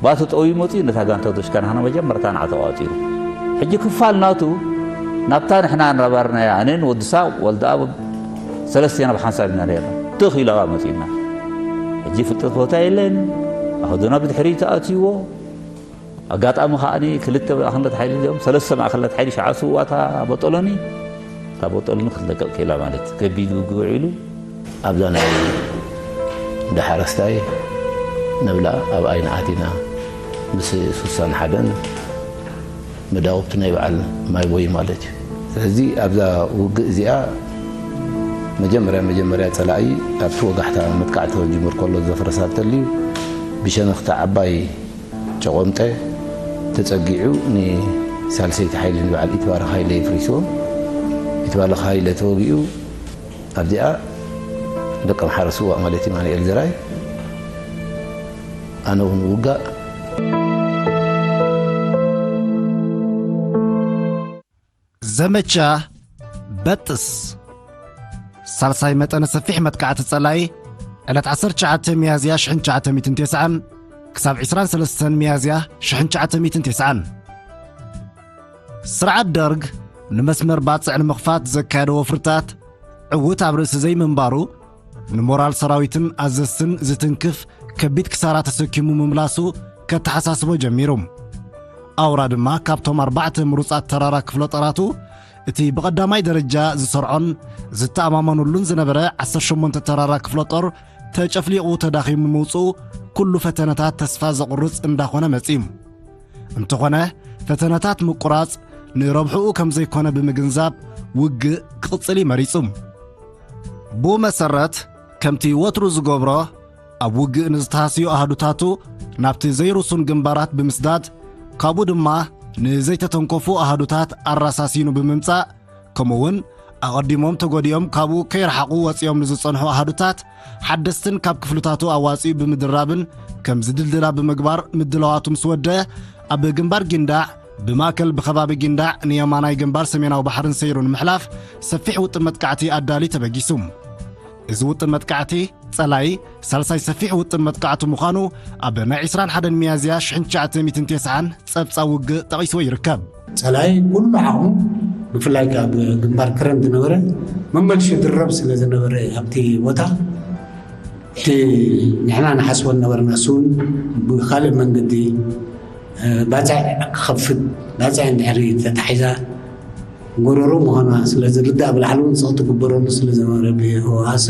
ባቱ ጠውዩ መፂኡ ነታ ጋንታ ዶሽካ ንሕና መጀመርታ ንዓ ተቋፂሩ። ሕጂ ክፋል ናቱ ናብታ ንሕና እናባርናያ ኣነን ወዲ ሳቕ ወልደኣብ ሰለስቴና ብሓንሳብ ኢና ነርና። ትኽ ኢሉ ኣብኣ መፂኡና። ሕጂ ፍልጠት ቦታ የለን። ኣኽዶና ብድሕሪ ተኣትይዎ። ኣጋጣሚ ከዓኒ ክልተ ማእኸላት ሓይሊ እዮም፣ ሰለስተ ማእኸላት ሓይሊ ሸዓ ስውኣታ ቦጦሎኒ፣ እታ ቦጦሎኒ ክትለቀቕ ክኢላ ማለት ከቢድ ውግእ ውዒሉ ኣብዛ ናይ እንዳ ሓረስታይ ንብላ ኣብ ኣይኒ ኣቲና ምስ ሱሳን ሓደን መዳውብቲ ናይ በዓል ማይ ቦይ ማለት እዩ። ስለዚ ኣብዛ ውግእ እዚኣ መጀመርያ መጀመርያ ጸላኢ ኣብቲ ወጋሕታ መጥቃዕቲ ክጅምር ከሎ ዘፍረሳ ተልዩ ብሸነኽቲ ዓባይ ጨቖምጠ ተጸጊዑ ንሳልሰይቲ ሓይሊ ንበዓል ኢትባረኽ ሃይለ የፍሪስዎ። ኢትባረኽ ሃይለ ተወጊኡ ኣብዚኣ ደቂ ኣምሓራ ስዋእ ማለት እዩ ማኑኤል ዘርኣይ ኣነ እውን ውጋእ ዘመቻ በጥስ ሳልሳይ መጠነ ሰፊሕ መጥቃዕቲ ጸላኢ ዕለት ዓሰርተ ትሽዓተ ሚያዝያ ሽሕን ትሽዓተ ሚእትን ተስዓን ክሳብ ዕስራን ሰለስተን ሚያዝያ ሽሕን ትሽዓተ ሚእትን ተስዓን። ስርዓት ደርግ ንመስመር ባጽዕ ንምኽፋት ዘካየዶ ወፍርታት ዕዉት ኣብ ርእሲ ዘይምንባሩ፣ ንሞራል ሰራዊትን ኣዘዝትን ዝትንክፍ ከቢድ ክሳራ ተሰኪሙ ምምላሱ ከተሓሳስቦ ጀሚሩ። ኣውራ ድማ ካብቶም ኣርባዕተ ምሩጻት ተራራ ክፍለ ጦራቱ እቲ ብቐዳማይ ደረጃ ዝሰርዖን ዝተኣማመኑሉን ዝነበረ ዓሰርተ ሸሞንተ ተራራ ክፍለ ጦር ተጨፍሊቑ ተዳኺሙ ምውጽኡ ኩሉ ፈተነታት ተስፋ ዘቑርጽ እንዳኾነ መጺኡ። እንተኾነ ፈተነታት ምቁራጽ ንረብሕኡ ከም ዘይኮነ ብምግንዛብ ውግእ ክቕጽል እዩ መሪጹ። ብኡ መሰረት ከምቲ ወትሩ ዝገብሮ ኣብ ውግእ ንዝተሃስዩ ኣሃዱታቱ ናብቲ ዘይርሱን ግንባራት ብምስዳድ ካብኡ ድማ ንዘይተተንከፉ ኣሃዱታት ኣራሳሲኑ ብምምጻእ ከምኡውን ኣቐዲሞም ተጎዲኦም ካብኡ ከይረሓቑ ወጺኦም ንዝጸንሑ ኣሃዱታት ሓደስትን ካብ ክፍልታቱ ኣዋጺኡ ብምድራብን ከም ዝድልድላ ብምግባር ምድላዋቱ ምስ ወደአ ኣብ ግንባር ጊንዳዕ ብማእከል ብኸባቢ ጊንዳዕ ንየማናይ ግንባር ሰሜናዊ ባሕርን ሰይሩ ንምሕላፍ ሰፊሕ ውጥን መጥቃዕቲ ኣዳልዩ ተበጊሱ። እዚ ውጥን መጥቃዕቲ ጸላኢ ሳልሳይ ሰፊሕ ውጥን መጥቃዕቱ ምዃኑ ኣብ ናይ ዕስራን ሓደን ሚያዝያ ሽሕን ትሽዓተ ሚእትን ተስዓን ጸብጻብ ውግእ ጠቒስዎ ይርከብ። ጸላኢ ኩሉ ዓቕሙ ብፍላይ ካብ ግንባር ክረን ዝነበረ መመልሹ ድረብ ስለ ዝነበረ ኣብቲ ቦታ እቲ ንሕና ንሓስቦ ዝነበርና እሱ እውን ብካልእ መንገዲ ባፅዕ ክኸፍት ባፅዕ እንድሕሪ ተታሒዛ ጎረሮ ምዃና ስለ ዝርዳእ ብላዕሊ እውን ስቕ ትግበረሉ ስለ ዝነበረ ብህወሓሰ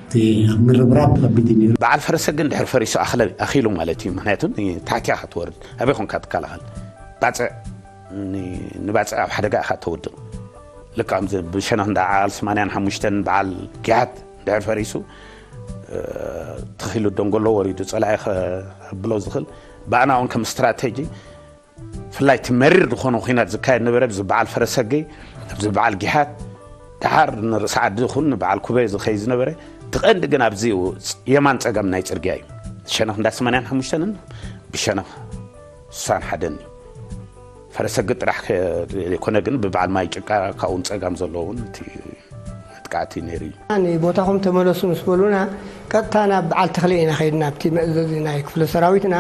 እቲ ኣብ ምርብራብ ከቢድ እዩ ነይሩ። በዓል ፈረሰ ግን ድሕር ፈሪሱ ኣኽለ ኣኺሉ ማለት እዩ። ምክንያቱ ታሕቲ ኢኻ ትወርድ፣ ኣበይ ኮንካ ትከላኸል? ባፅዕ ን- ንባፅዕ ኣብ ሓደጋ ኢኻ ተውድቕ። ልክዕ ከምዚ ብሸነኽ እንዳ ዓል ሰማንያን ሓሙሽተን በዓል ጊሓት ድሕር ፈሪሱ ትኺሉ ደንጎሎ ወሪዱ ፀላኢ ከብሎ ዝኽእል ብኣና እውን ከም ስትራቴጂ ብፍላይ እቲ መሪር ዝኾነ ኹናት ዝካየድ ነበረ። ኣብዚ በዓል ፈረሰገይ፣ ኣብዚ በዓል ጊሓት፣ ደሓር ንርእሲ ዓዲ ይኹን ንበዓል ኩበ ዝኸይ ዝነበረ እቲ ቀንዲ ግን ኣብዚ የማን ፀገም ናይ ፅርግያ እዩ። ሸነኽ እንዳ ሰማንያን ሓሙሽተንን ብሸነኽ ስሳን ሓደን እዩ። ፈረሰገ ጥራሕ ዘይኮነ ግን ብበዓል ማይ ጭቃ ካብኡን ፀጋም ዘለዎ እውን እቲ መጥቃዕቲ ነይሩ እዩ። ንቦታኹም ተመለሱ ምስ በሉና ቀጥታ ናብ በዓል ተኽለ ኢና ከይድና ኣብቲ መእዘዚ ናይ ክፍለ ሰራዊትና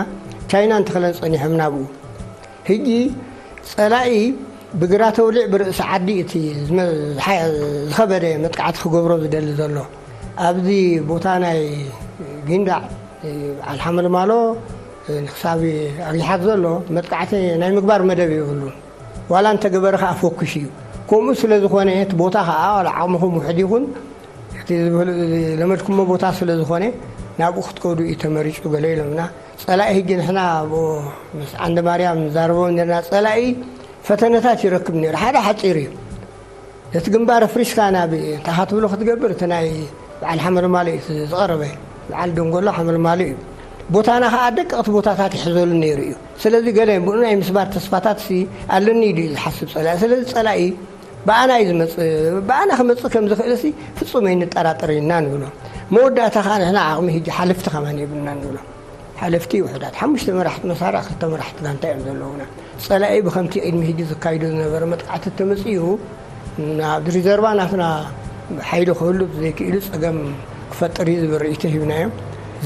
ቻይናን ተኽለን ፀኒሖም ናብኡ። ሕጂ ፀላኢ ብግራ ተውሊዕ ብርእሲ ዓዲ እቲ ዝመ- ዝሓ- ዝኸበደ መጥቃዕቲ ክገብሮ ዝደሊ ዘሎ ኣብዚ ቦታ ናይ ጊንዳዕ በዓል ሓመልማሎ ንክሳብ ኣጊሓት ዘሎ መጥቃዕቲ ናይ ምግባር መደብ የብሉን። ዋላ እንተገበረ ከዓ ፈኩሽ እዩ። ከምኡ ስለ ዝኾነ እቲ ቦታ ከዓ ዋላ ዓቕምኹም ውሕድ ይኹን እቲ ዝለመድኩሞ ቦታ ስለ ዝኾነ ናብኡ ክትከዱ እዩ ተመሪፁ ገለ ኢሎምና። ፀላኢ ሕጂ ንሕና ምስ ዓንደ ማርያም ንዛረቦም ነርና። ፀላኢ ፈተነታት ይረክብ ነይሩ። ሓደ ሓፂር እዩ። እቲ ግንባር ኣፍሪስካ ናብ እንታይ ኢኻ ትብሎ ክትገብር እቲ ናይ በዓል ሓመልማሎ እዩ ዝቐረበ። በዓል ደንጎሎ ሓመልማሎ እዩ። ቦታና ከዓ ደቀቕቲ ቦታታት ይሕዘሉ ነይሩ እዩ። ስለዚ ገለ ብኡ ናይ ምስባር ተስፋታት ሲ ኣለኒ ኢሉ እዩ ዝሓስብ ፀላኢ። ስለዚ ፀላኢ ብኣና እዩ ዝመፅእ። ብኣና ክመፅእ ከም ዝኽእልሲ ፍፁም ኣይንጠራጠር ኢና ንብሎ። መወዳእታ ከዓ ንሕና ዓቕሚ ሕጂ ሓለፍቲ ከማን የብልናን ንብሎ። ሓለፍቲ ውሑዳት፣ ሓሙሽተ መራሕቲ መሳርያ፣ ክልተ መራሕቲ ጋንታ እዮም ዘለውና። ፀላኢ ብከምቲ ቅድሚ ሕጂ ዝካይዶ ዝነበረ መጥቃዕቲ ተመፅኡ ናብ ሪዘርቫ ናትና ሓይሊ ክህሉ ዘይክእሉ ፀገም ክፈጥር እዩ ዝብል ርእይቶ ሂብናዮም።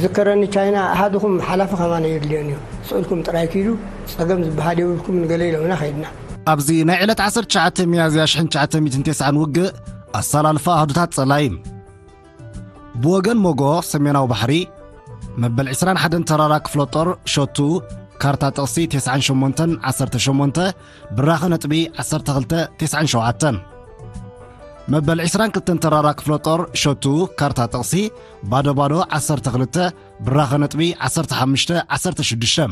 ዝከረኒ ቻይና ኣሃዱኹም ሓላፊ ከማን የድልዮን እዩ፣ ስእልኩም ጥራይ ኪዱ፣ ፀገም ዝበሃል የብልኩም ንገለ ኢሎምና ከይድና። ኣብዚ ናይ ዕለት ዓሰርተ ትሽዓተ ሚያዝያ ሽሕን ትሽዓተ ሚእትን ተስዓን ውግእ ኣሰላልፋ ኣሃዱታት ጸላኢ። ብወገን ሞጎ ሰሜናዊ ባሕሪ መበል ዕስራን ሓደን ተራራ ክፍለ ጦር ሸቱ ካርታ ጥቕሲ ተስዓን ሸሞንተን ዓሰርተ ሸሞንተ ብራኸ ነጥቢ ዓሰርተ ክልተ ተስዓን ሸውዓተን። መበል ዕስራን ክልተን ተራራ ክፍለ ጦር ሸቱ ካርታ ጥቕሲ ባዶ ባዶ ዓሰርተ ክልተ ብራኸ ነጥቢ ዓሰርተ ሓሙሽተ ዓሰርተ ሽዱሽተ።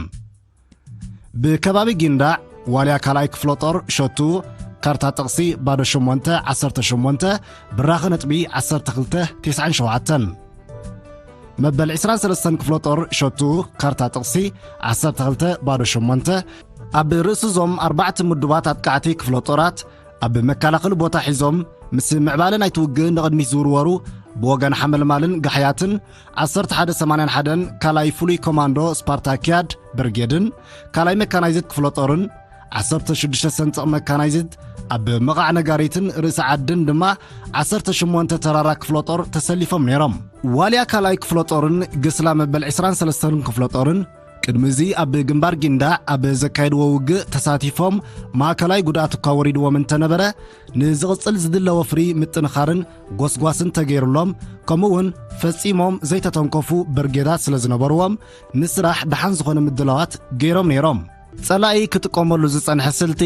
ብከባቢ ጊንዳዕ ዋልያ ካልኣይ ክፍለ ጦር ሸቱ ካርታ ጥቕሲ ባዶ ሸሞንተ ዓሰርተ ሸሞንተ ብራኸ ነጥቢ ዓሰርተ ክልተ ተስዓን ሸውዓተን። መበል ዕስራን ሰለስተን ክፍለ ጦር ሸቱ ካርታ ጥቕሲ ዓሰርተ ክልተ ባዶ ሸሞንተ ኣብ ርእሲ እዞም ኣርባዕተ ምዱባት ኣጥቃዕቲ ክፍለ ጦራት ኣብ መከላኸሊ ቦታ ሒዞም ምስ ምዕባለ ናይቲ ውግእ ንቕድሚት ዝውርወሩ ብወገን ሓመልማልን ጋሕያትን ዓሰርተ ሓደ ሰማንያን ሓደን ካልኣይ ፍሉይ ኮማንዶ ስፓርታኪያድ ብርጌድን ካልኣይ መካናይዝድ ክፍለ ጦርን ዓሰርተ ሽዱሽተ ሰንጥቕ መካናይዝድ ኣብ መቓዕ ነጋሪትን ርእሲ ዓድን ድማ ዓሰርተ ሸሞንተ ተራራ ክፍለ ጦር ተሰሊፎም ነይሮም። ዋልያ ካልኣይ ክፍለ ጦርን ግስላ መበል ዕስራን ሰለስተን ክፍለ ጦርን ቅድሚ እዚ ኣብ ግንባር ጊንዳዕ ኣብ ዘካየድዎ ውግእ ተሳቲፎም ማእከላይ ጉድኣት እኳ ወሪድዎም እንተነበረ፣ ንዝቕጽል ዝድለ ወፍሪ ምጥንኻርን ጎስጓስን ተገይሩሎም፣ ከምኡ እውን ፈጺሞም ዘይተተንከፉ ብርጌዳት ስለ ዝነበርዎም፣ ንስራሕ ደሓን ዝኾነ ምድላዋት ገይሮም ነይሮም። ጸላኢ ክጥቀመሉ ዝጸንሐ ስልቲ፣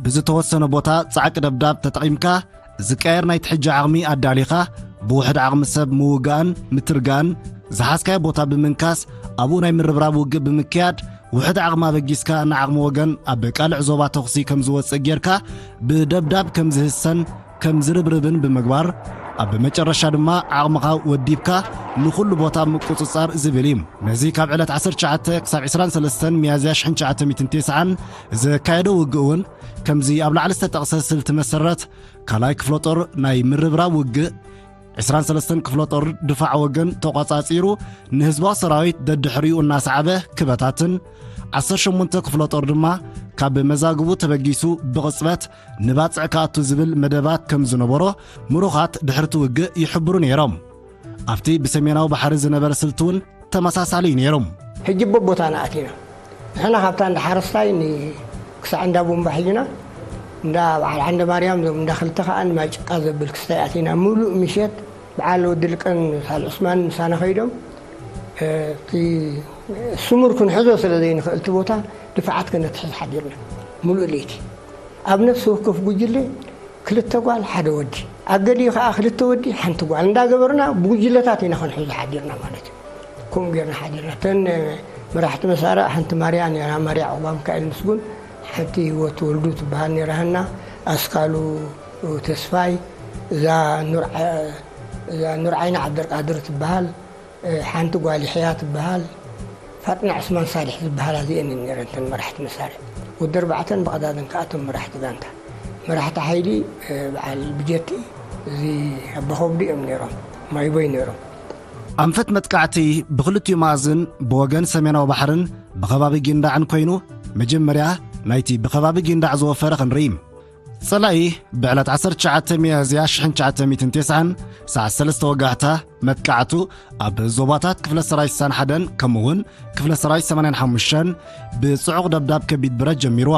ብዝተወሰነ ቦታ ጻዕቂ ደብዳብ ተጠቒምካ፣ ዝቀየር ናይ ትሕጂ ዓቕሚ ኣዳሊኻ፣ ብውሑድ ዓቕሚ ሰብ ምውጋእን ምትርጋእን፣ ዝሓዝካዮ ቦታ ብምንካስ፣ ኣብኡ ናይ ምርብራብ ውግእ ብምክያድ፣ ውሑድ ዓቕሚ ኣበጊስካ ንዓቕሚ ወገን ኣብ ቃልዕ ዞባ ተኹሲ ከም ዝወጽእ ጌርካ፣ ብደብዳብ ከም ዝህሰን ከም ዝርብርብን ብምግባር፣ ኣብ መጨረሻ ድማ ዓቕምኻ ወዲብካ ንኹሉ ቦታ ምቁጽጻር ዝብል እዩ። ነዚ ካብ ዕለት ዓሰርተ ትሽዓተ ክሳብ ዕስራን ሰለስተን ሚያዝያ ሽሕን ትሽዓተ ሚእትን ተስዓን ዘካየዶ ውግእ እውን ከምዚ ኣብ ላዕሊ ዝተጠቕሰ ስልቲ መሰረት ካልኣይ ክፍለ ጦር ናይ ምርብራብ ውግእ ዕስራን ሰለስተን ክፍለ ጦር ድፋዕ ወገን ተቖጻጺሩ ንህዝባዊ ሰራዊት ደድሕሪኡ እናሰዓበ ክበታትን ዓሰርተ ሸሞንተ ክፍለ ጦር ድማ ካብ መዛግቡ ተበጊሱ ብቕጽበት ንባጽዕ ክኣቱ ዝብል መደባት ከም ዝነበሮ ምሩኻት ድሕርቲ ውግእ ይሕብሩ ነይሮም። ኣብቲ ብሰሜናዊ ባሕሪ ዝነበረ ስልቲ እውን ተመሳሳሊ እዩ ነይሩ። ሕጂ በቦታና ኣቲና። ንሕና ካብታ እንዳ ሓረስታይ ን-፣ ክሳዕ እንዳ ቡምባ ሒዝና፣ እንዳ በዓል ዓንደ ማርያም፣ ዞም እንዳ ክልተ ከኣ ንማይ ጭቃ ዘብል ክስታይ ኣቲና። ምሉእ ምሸት በዓል ወዲ ልቀን ሳል ዑስማን ምሳና ከይዶም፣ እ፣ እቲ ስሙር ክንሕዞ ስለ ዘይንኽእል እቲ ቦታ ድፋዓት ከነትሕዝ ሓዲርና። ምሉእ ለይቲ ኣብ ነፍሲ ወከፍ ጉጅለ ክልተ ጓል ሓደ ወዲ፣ ኣብ ገሊኡ ከኣ ክልተ ወዲ ሓንቲ ጓል እንዳገበርና ብጉጅለታት ኢና ክንሕዞ ሓዲርና ማለት እዩ። ከምኡ ጌርና ሓዲርና። እተን መራሕቲ መሳርዕ ሓንቲ ማርያ ነይራ፣ ማርያ ዑቕባ ሚካኤል ምስጉን፣ ሓንቲ ህይወት ወልዱ ትበሃል ነይራ፣ ሃና ኣስካሉ ተስፋይ፣ እዛ ኑር ዓ-፣ እዛ ኑርዓይኒ ዓብደልቃድር ትበሃል፣ ሓንቲ ጓል ይሕያ ትበሃል፣ ፋጥና ዑስማን ሳልሕ ዝበሃላ እዚአን እየን ነይረን እተን መራሕቲ መሳርዕ። ወዲ ኣርባዕተን ብቐዳድም ከኣ እቶም መራሕቲ ጋንታ። መራሕቲ ሓይሊ፣ እ፣ በዓል ብጀቲ፣ እዚ ኣባ ከብዱ እዮም ነይሮም፣ ማይቦይ ነይሮም። ኣንፈት መጥቃዕቲ ብኽልቲኡ መኣዝን ብወገን ሰሜናዊ ባሕርን ብኸባቢ ጊንዳዕን ኮይኑ፣ መጀመርያ ናይቲ ብኸባቢ ጊንዳዕ ዝወፈረ ክንርኢ። ጸላኢ ብዕለት ዓሰርተ ትሽዓተ ሚያዝያ ሽሕን ትሽዓተ ሚእትን ተስዓን ሰዓት ሰለስተ ወጋሕታ መጥቃዕቱ ኣብ ዞባታት ክፍለ ሰራዊት ስሳን ሓደን ከምኡውን ክፍለ ሰራዊት ሰማንያን ሓሙሽተን ብጽዑቕ ደብዳብ ከቢድ ብረት ጀሚርዎ።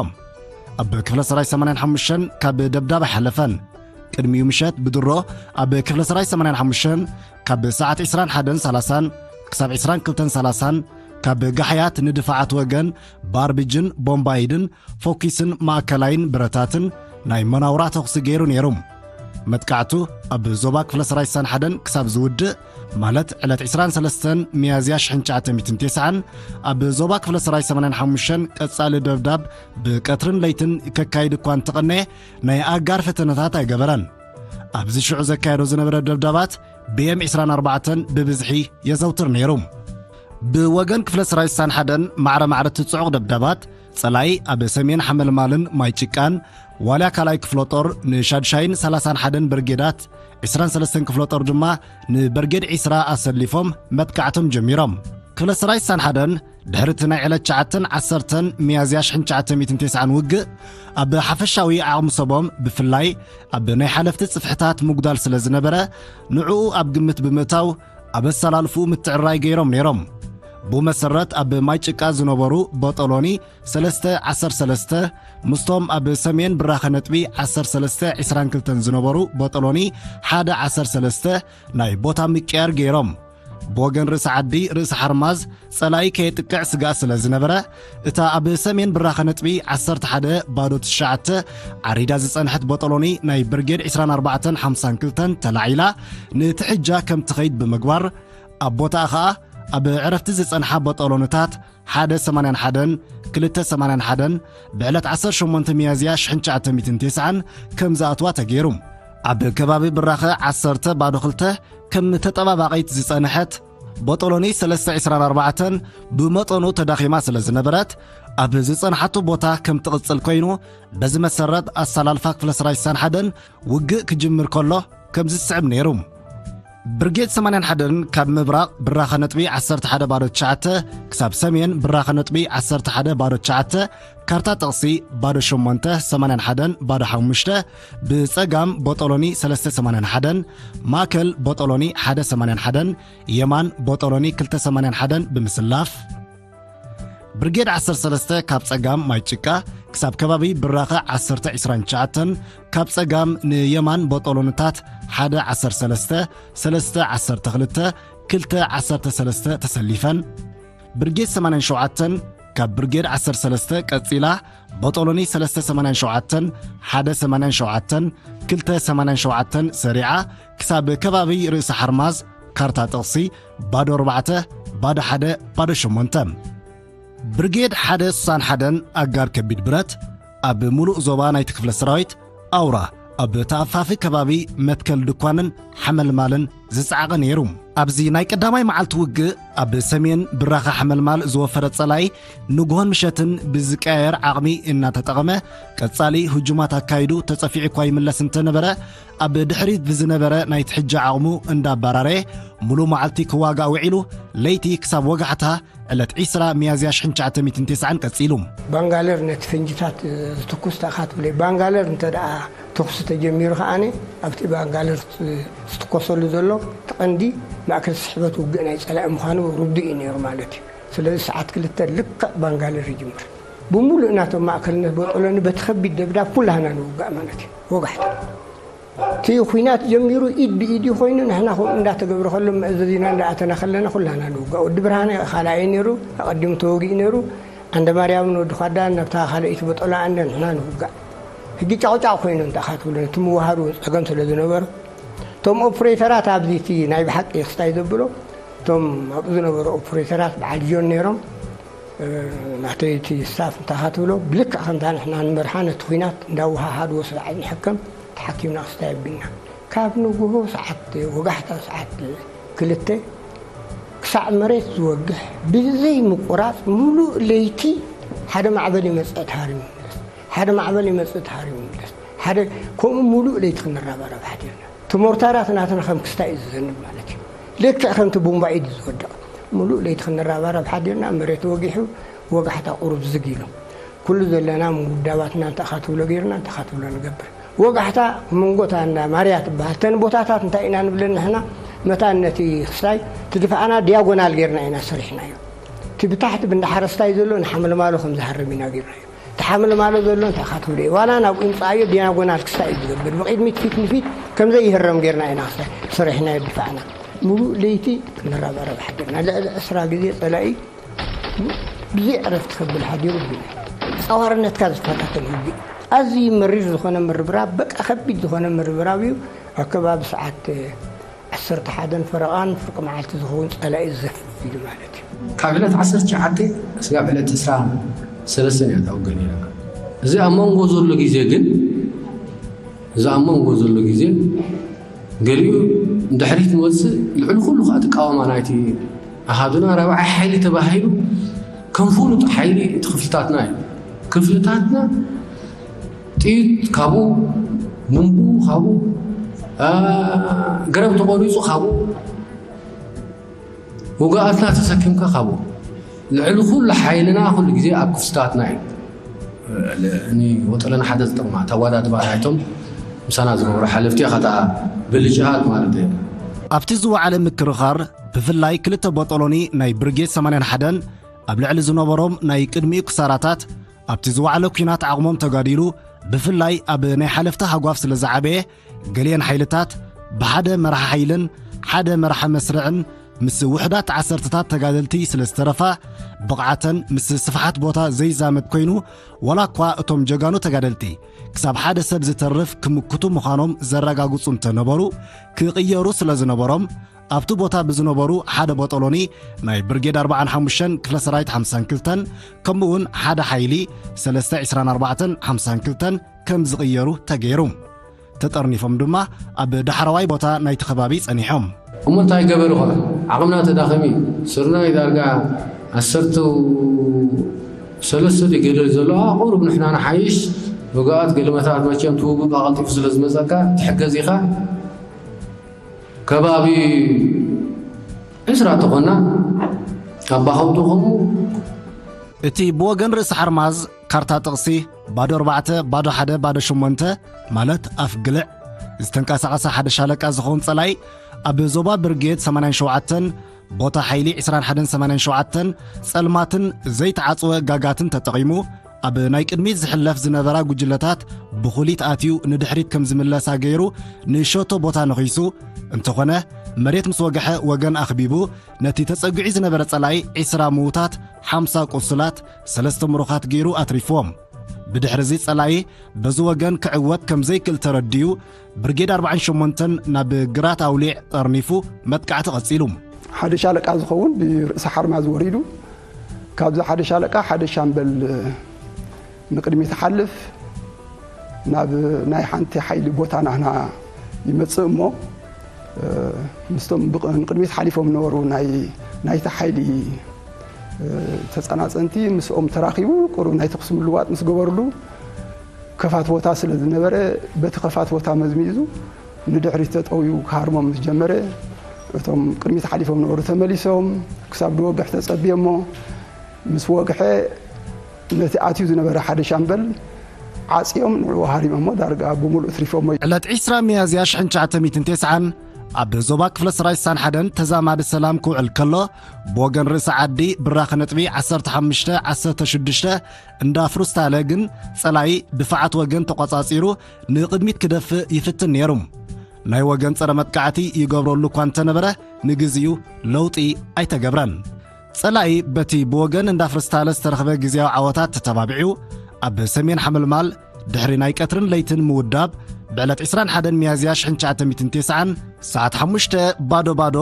ኣብ ክፍለ ሰራዊት ሰማንያን ሓሙሽተን ካብ ደብዳብ ኣይሓለፈን። ቅድሚኡ ምሸት ብድሮ ኣብ ክፍለ ሰራዊት ሰማንያን ሓሙሽተን ካብ ሰዓት ዕስራን ሓደን ሰላሳን ክሳብ ዕስራን ክልተን ሰላሳን ካብ ጋሕያት ንድፋዓት ወገን ባርብጅን ቦምባይድን ፎኪስን ማእከላይን ብረታትን ናይ መናውራ ተኹሲ ገይሩ ነይሩ። መጥቃዕቱ ኣብ ዞባ ክፍለ ሰራዊት ስሳን ሓደን ክሳብ ዝውድእ፣ ማለት ዕለት ዕስራን ሰለስተን ሚያዝያ ሽሕን ትሽዓተ ሚእትን ተስዓን ኣብ ዞባ ክፍለ ሰራዊት ሰማንያን ሓሙሽተን ቀጻሊ ደብዳብ ብቀትርን ለይትን ከካይድ እኳ እንተቐነየ፣ ናይ ኣጋር ፈተነታት ኣይገበረን። ኣብዚ ሽዑ ዘካየዶ ዝነበረ ደብዳባት ቢ ኤም ዕስራን ኣርባዕተን ብብዝሒ የዘውትር ነይሩ። ብወገን ክፍለ ሰራዊት ስሳን ሓደን ማዕረ ማዕረ እቲ ጽዑቕ ደብዳባት ጸላኢ ኣብ ሰሜን ሓመልማልን ማይ ጭቃን ዋልያ ካልኣይ ክፍለ ጦር ንሻድሻይን ሰላሳን ሓደን ብርጌዳት፣ ዕስራን ሰለስተን ክፍለ ጦር ድማ ንብርጌድ ዕስራ ኣሰሊፎም መጥቃዕቶም ጀሚሮም። ክፍለ ሰራዊት ሳን ሓደን ድሕሪ እቲ ናይ ዕለት ትሽዓተን ዓሰርተን ሚያዝያ ሽሕን ትሽዓተ ሚእትን ተስዓን ውግእ፣ ኣብ ሓፈሻዊ ዓቕሚ ሰቦም ብፍላይ ኣብ ናይ ሓለፍቲ ጽፍሕታት ምጉዳል ስለ ዝነበረ፣ ንዕኡ ኣብ ግምት ብምእታው ኣብ ኣሰላልፍኡ ምትዕርራይ ገይሮም ነይሮም። ብኡ መሰረት ኣብ ማይ ጭቃ ዝነበሩ ቦጦሎኒ ሰለስተ ዓሰርተ ሰለስተ ምስቶም ኣብ ሰሜን ብራኸ ነጥቢ ዓሰርተ ሰለስተ ዕስራን ክልተን ዝነበሩ ቦጦሎኒ ሓደ ዓሰርተ ሰለስተ ናይ ቦታ ምቅያር ገይሮም። ብወገን ርእሲ ዓዲ ርእሲ ሓርማዝ ጸላኢ ከየጥቅዕ ስጋእ ስለ ዝነበረ፣ እታ ኣብ ሰሜን ብራኸ ነጥቢ ዓሰርተ ሓደ ባዶ ትሽዓተ ዓሪዳ ዝጸንሐት ቦጦሎኒ ናይ ብርጌድ ዕስራን ኣርባዕተን ሓምሳን ክልተን ተላዒላ ንትሕጃ ከም ትኸይድ ብምግባር፣ ኣብ ቦታኣ ኸኣ ኣብ ዕረፍቲ ዝጸንሓ ቦጦሎንታት ሓደ ሰማንያን ሓደን ክልተ ሰማንያን ሓደን ብዕለት ዓሰርተ ሸሞንተ ሚያዝያ ሽሕን ትሽዓተ ሚእትን ተስዓን ከም ዝኣትዋ ተገይሩ። ኣብ ከባቢ ብራኸ ዓሰርተ ባዶ ክልተ ከም ተጠባባቒት ዝጸንሐት ቦጦሎኒ ሰለስተ ዕስራን ኣርባዕተን ብመጠኑ ተዳኺማ ስለ ዝነበረት፣ ኣብ ዝጸንሓቶ ቦታ ከም ትቕጽል ኮይኑ፣ በዚ መሰረት ኣሰላልፋ ክፍለ ሰራዊት ሳን ሓደን ውግእ ክጅምር ከሎ ከም ዝስዕብ ነይሩ። ብርጌድ ሰማንያን ሓደን ካብ ምብራቕ ብራኸ ነጥቢ ዓሰርተ ሓደ ባዶ ትሽዓተ ክሳብ ሰሜን ብራኸ ነጥቢ ዓሰርተ ሓደ ባዶ ትሽዓተ ካርታ ጥቕሲ ባዶ ሸሞንተ ሰማንያን ሓደን ባዶ ሓሙሽተ ብጸጋም ቦጦሎኒ ሰለስተ ሰማንያን ሓደን ማእከል ቦጦሎኒ ሓደ ሰማንያን ሓደን የማን ቦጦሎኒ ክልተ ሰማንያን ሓደን ብምስላፍ፣ ብርጌድ ዓሰርተ ሰለስተ ካብ ጸጋም ማይ ጭቃ ክሳብ ከባቢ ብራኸ ዓሰርተ ዕስራን ትሽዓተን፣ ካብ ጸጋም ንየማን ቦጦሎንታት ሓደ ዓሰርተ ሰለስተ፣ ሰለስተ ዓሰርተ ክልተ፣ ክልተ ዓሰርተ ሰለስተ ተሰሊፈን። ብርጌድ ሰማንያን ሸውዓተን ካብ ብርጌድ ዓሰርተ ሰለስተ ቀጺላ ቦጦሎኒ ሰለስተ ሰማንያን ሸውዓተን፣ ሓደ ሰማንያን ሸውዓተን፣ ክልተ ሰማንያን ሸውዓተን ሰሪዓ ክሳብ ከባቢ ርእሲ ሓርማዝ ካርታ ጥቕሲ ባዶ ኣርባዕተ፣ ባዶ ሓደ፣ ባዶ ሸሞንተ። ብርጌድ ሓደ ስሳን ሓደን ኣጋር ከቢድ ብረት ኣብ ሙሉእ ዞባ ናይቲ ክፍለ ሰራዊት ኣውራ ኣብ ተኣፋፊ ከባቢ መትከል ድኳንን ሓመልማልን ዝጸዓቐ ነይሩ። ኣብዚ ናይ ቀዳማይ መዓልቲ ውግእ ኣብ ሰሜን ብራኸ ሓመልማል ዝወፈረ ጸላኢ ንግሆን ምሸትን ብዝቀያየር ዓቕሚ እናተጠቐመ ቀጻሊ ህጁማት ኣካይዱ ተጸፊዑ እኳ ይምለስ እንተነበረ፣ ኣብ ድሕሪት ብዝነበረ ናይ ትሕጃ ዓቕሙ እንዳባራረየ ሙሉ መዓልቲ ክዋጋእ ውዒሉ ለይቲ ክሳብ ወጋሕታ ዕለት ዕስራ ሚያዝያ ሽሕን ትሽዓተ ሚእትን ተስዓን ቀጺሉ። ባንጋለር ነቲ ፈንጅታት ዝትኩስ ተኣኻ ትብለይ። ባንጋለር እንተ ደኣ ተኹሲ ተጀሚሩ ከኣነ ኣብቲ ባንጋለር ዝትኮሰሉ ዘሎ እቲ ቀንዲ ማእከል ስሕበት ውግእ ናይ ጸላኢ ምዃኑ ርዱእ እዩ ነይሩ ማለት እዩ። ስለዚ ሰዓት ክልተ ልክዕ ባንጋለር ይጅምር። ብምሉእ ናቶም ማእከልነት ቦጦሎኒ በቲ ከቢድ ደብዳብ ኩላህና ንውጋእ ማለት እዩ። ወጋሕታ። እቲ ኹናት ጀሚሩ ኢድ ብኢድ እዩ ኮይኑ፣ ንሕና ከምኡ እንዳተገብረ ከሎ መእዘዚና እንዳኣተና ከለና ኩላና ንውጋእ። ወዲ ብርሃነ ካልኣይ ነይሩ፣ ኣቐዲሙ ተወጊኡ ነይሩ። ኣንደ ማርያምን ወዲ ኳዳን ናብታ ካልኣይቲ ቦጦላ ኣንደ ንሕና ንውጋእ። ሕጂ ጫቑጫቑ ኮይኑ እንታይ ኢኻ ትብሎ፣ እቲ ምውሃዱ ጸገም ስለ ዝነበሮ። እቶም ኦፕሬተራት ኣብዚ እቲ ናይ ብሓቂ ክስታይ ዘብሎ፣ እቶም ኣብኡ ዝነበሩ ኦፕሬተራት በዓል ጆን ነይሮም። ናተይ እቲ ስታፍ እንታይ ኢኻ ትብሎ፣ ብልክዕ ከምታ ንሕና ንመርሓ ነቲ ኹናት እንዳወሃሃድዎ ስለ ንሕከም ተሓኪምና ክስታይ ኣቢልና። ካብ ንግሆ ሰዓት ወጋሕታ ሰዓት ክልተ ክሳዕ መሬት ዝወግሕ ብዘይ ምቁራጽ ሙሉእ ለይቲ ሓደ ማዕበል ይመጽእ ተሃሪሙ ይምለስ፣ ሓደ ማዕበል ይመጽእ ተሃሪሙ ይምለስ፣ ሓደ ከምኡ ሙሉእ ለይቲ ክንረባረብ ሓዲርና። እቲ ሞርታራት ናትና ከም ክስታይ እዩ ዝዘንብ ማለት እዩ። ልክዕ ከምቲ ቡምባ ኢድ ዝወድቕ። ሙሉእ ለይቲ ክንረባረብ ሓዲርና፣ መሬት ወጊሑ፣ ወጋሕታ ቁሩብ ዝግ ኢሉ። ኩሉ ዘለና ምውዳባትና እንታይ ኢኻ ትብሎ ጌርና፣ እንታይ ኢኻ ትብሎ ንገብር። ወጋሕታ መንጎታ እንዳ ማርያ ትበሃል። እተን ቦታታት እንታይ ኢና ንብለን ንሕና፣ መታን ነቲ ክስታይ፣ እቲ ድፋዕና ዲያጎናል ጌርና ኢና ሰሪሕናዮ። እቲ ብታሕቲ ብእንዳ ሓረስታይ ዘሎ ንሓመልማሎ ከም ዝሃርም ኢና ጌርናዮ። ተሓምልማሎ ዘሎ እንታይ ኢኻ ትብሎ እዩ። ዋላ ናብ ኢምጻእዮ ዲያጎናል ክስታይ እዩ ዝገብር። ብቕድሚት ፊት ንፊት ከም ዘይህረም ጌርና ኢና ክስታይ ሰሪሕናዮ ድፋዕና። ሙሉእ ለይቲ ክንረባረብ ሓዲርና። ልዕሊ ዕስራ ግዜ ጸላኢ ብዘይ ዕረፍቲ ከብል ሓዲሩ ቢና። ጸዋርነትካ ዝፈታተን ውግእ። ኣዝዩ መሪር ዝኾነ ምርብራብ፣ በቃ ከቢድ ዝኾነ ምርብራብ እዩ። ኣብ ከባቢ ሰዓት ዓሰርተ ሓደን ፈረቓን ፍርቂ መዓልቲ ዝኸውን ጸላኢ ዘፍ ኢሉ ማለት እዩ። ካብ ዕለት ዓሰርተ ትሽዓተ ስጋብ ዕለት ዕስራ ሰለስተን እያ እታ ውግእ ነይራ። እዚ ኣብ መንጎ ዘሎ ግዜ ግን፣ እዚ ኣብ መንጎ ዘሎ ግዜ ገሊኡ ንድሕሪት ንወጽእ፣ ልዕሊ ኩሉ ከኣ እቲ ቃወማ ናይቲ ኣሃዱና ራብዓይ ሓይሊ ተባሂሉ ከም ፍሉጥ ሓይሊ እቲ ክፍልታትና እዩ። ክፍልታትና ጥይት ካብኡ፣ ቡምቡ ካብኡ፣ አ፣ ገረብ ተቖሪጹ ካብኡ፣ ውግኣትና ተሰኪምካ ካብኡ። ልዕሊ ኩሉ ሓይልና ኩሉ ግዜ ኣብ ክፍልታትና እዩ። ንወጠለና ሓደ ዝጠቕማ ተወዳድባ ናይቶም ምሳና ዝነበሩ ሓለፍቲ ኢኻ፣ እታ ብልጭሃት ማለት እዩ። ኣብቲ ዝወዓለ ምክርኻር፣ ብፍላይ ክልተ ቦጦሎኒ ናይ ብርጌድ ሰማንያን ሓደን ኣብ ልዕሊ ዝነበሮም ናይ ቅድሚኡ ክሳራታት፣ ኣብቲ ዝወዓለ ኲናት ዓቕሞም ተጋዲሉ፣ ብፍላይ ኣብ ናይ ሓለፍቲ ሃጓፍ ስለ ዝዓበየ፣ ገሊአን ሓይልታት ብሓደ መራሒ ሓይልን ሓደ መራሒ መስርዕን ምስ ውሑዳት ዓሰርተታት ተጋደልቲ ስለ ዝተረፋ፣ ብቕዓተን ምስ ስፍሓት ቦታ ዘይዛመድ ኮይኑ፣ ዋላ እኳ እቶም ጀጋኑ ተጋደልቲ ክሳብ ሓደ ሰብ ዝተርፍ ክምክቱ ምዃኖም ዘረጋግጹ እንተነበሩ፣ ክቕየሩ ስለ ዝነበሮም፣ ኣብቲ ቦታ ብዝነበሩ ሓደ ቦጦሎኒ ናይ ብርጌድ ኣርባዓን ሓሙሽተን ክፍለ ሰራዊት ሓምሳን ክልተን፣ ከምኡ እውን ሓደ ሓይሊ ሰለስተ ዕስራን ኣርባዕተን ሓምሳን ክልተን ከም ዝቕየሩ ተገይሩ። ተጠርኒፎም ድማ ኣብ ዳሕረዋይ ቦታ ናይቲ ከባቢ ጸኒሖም። እሞ እንታይ ገበሩ ኸ? ዓቕምና ተዳኺሙ እዩ። ስርናይ ዳርጋ ዓሰርተ ሰለስተ ድዩ ገደል ዘሎ? ቁሩብ ንሕና ንሓይሽ። ውግኣት ገልመታት መቸም ትውውቕ ቀልጢፉ ስለ ዝመጸካ ትሕገዝ ኢኻ። ከባቢ ዕስራ ተኾና፣ ኣባኸውቱ ኸሙ። እቲ ብወገን ርእሲ ሓርማዝ ካርታ ጥቕሲ ባዶ ኣርባዕተ፣ ባዶ ሓደ፣ ባዶ ሸሞንተ፣ ማለት ኣፍ ግልዕ ዝተንቀሳቐሰ ሓደ ሻለቃ ዝኸውን ጸላኢ፣ ኣብ ዞባ ብርጌድ ሰማንያን ሸውዓተን ቦታ ሓይሊ ዕስራን ሓደን ሰማንያን ሸውዓተን ጸልማትን ዘይተዓጽወ ጋጋትን ተጠቒሙ፣ ኣብ ናይ ቅድሚት ዝሕለፍ ዝነበራ ጉጅለታት ብኹሊት ኣትዩ ንድሕሪት ከም ዝምለሳ ገይሩ ንሸቶ ቦታ ነኺሱ፣ እንተኾነ መሬት ምስ ወግሐ ወገን ኣኽቢቡ ነቲ ተጸጊዑ ዝነበረ ጸላኢ ዕስራ ምዉታት፣ ሓምሳ ቁሱላት፣ ሰለስተ ምሩኻት ገይሩ ኣትሪፍዎም። ብድሕሪ እዚ ጸላኢ በዚ ወገን ክዕወት ከም ዘይክእል ተረዲኡ፣ ብርጌድ ኣርባዓን ሸሞንተን ናብ ግራት ኣውሊዕ ጠርኒፉ መጥቃዕቲ ቀጺሉ። ሓደ ሻለቃ ዝኸውን ብርእሲ ሓርማዝ ወሪዱ፣ ካብዚ ሓደ ሻለቃ ሓደ ሻምበል ንቅድሚት ይሓልፍ፣ ናብ ናይ ሓንቲ ሓይሊ ቦታ ናህና ይመጽእ እሞ፣ እ፣ ምስቶም ብቅ-፣ ንቅድሚት ሓሊፎም ነበሩ ናይ፣ ናይቲ ሓይሊ፣ እ፣ ተጸናጸንቲ ምስኦም ተራኺቡ ቁሩብ ናይ ተኹሲ ምልዋጥ ምስ ገበርሉ፣ ከፋት ቦታ ስለ ዝነበረ፣ በቲ ከፋት ቦታ መዝሚዙ ንድሕሪት ተጠውዩ ክሃርሞም ምስ ጀመረ፣ እቶም ቅድሚት ሓሊፎም ነበሩ ተመሊሶም ክሳብ ድወግሕ ተጸብዮሞ፣ ምስ ወግሐ ነቲ ኣትዩ ዝነበረ ሓደ ሻምበል ዓጽዮም ንዕኡ ሃሪሞሞ ዳርጋ ብምሉእ ትሪፎሞ እዩ። ዕለት ዕስራ ሚያዝያ ሽሕን ትሽዓተ ሚእትን ተስዓን ኣብ ዞባ ክፍለ ሰራዊት ሳን ሓደን ተዛማዲ ሰላም ክውዕል ከሎ፣ ብወገን ርእሲ ዓዲ ብራኸ ነጥቢ ዓሰርተ ሓሙሽተ ዓሰርተ ሽዱሽተ እንዳ ፍሩስታለ ግን ጸላኢ ድፋዓት ወገን ተቖጻጺሩ ንቕድሚት ክደፍእ ይፍትን ነይሩ። ናይ ወገን ጸረ መጥቃዕቲ ይገብረሉ እኳ እንተነበረ፣ ንግዚኡ ለውጢ ኣይተገብረን። ጸላኢ በቲ ብወገን እንዳ ፍርስታለ ዝተረኽበ ግዜያዊ ዓወታት ተተባቢዑ፣ ኣብ ሰሜን ሓመልማል ድሕሪ ናይ ቀትርን ለይትን ምውዳብ፣ ብዕለት ዕስራን ሓደን ሚያዝያ ሽሕን ትሽዓተ ሚእትን ተስዓን ሰዓት ሓሙሽተ ባዶ ባዶ